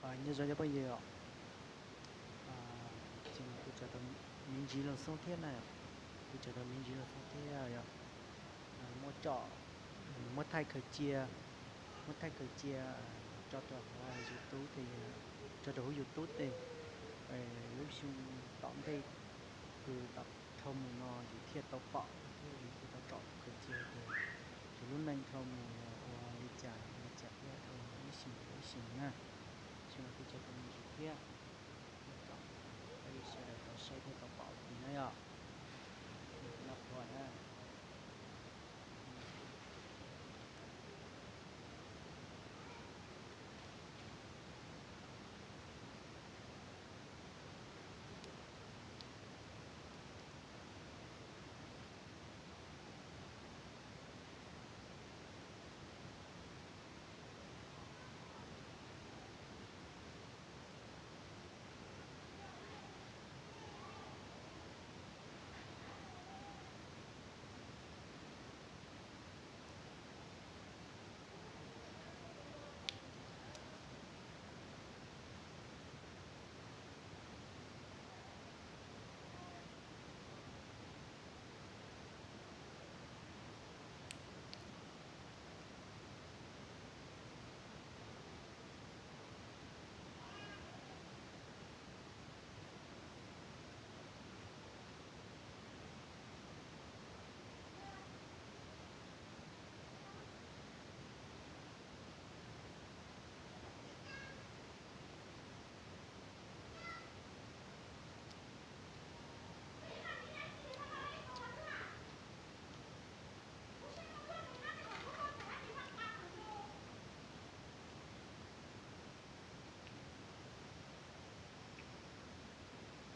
Nyob zoo cov phooj ywg os, ces kuv tseem tau me ntsis los xoob thiab na, kuv tseem tau me ntsis los xoob thiab yog muab tso, muab thaij khaws cia, muab thaij khaws cia tso rau hauv YouTube, tso rau hauv YouTube tej lub xyoo tom ntej kws tom dhau mus no yus thiaj tau pom thiab yus thiaj tau tsom khaws cia tias yus lub neej dhau mus los ua li cas li cas thiab dhau mus ib xyoos ib xyoos na. Xyoo no kuj tso tau me ntsis thiab, tsom peb sawv daws tau saib thiab tau pom li no yog. Noj qhuav na.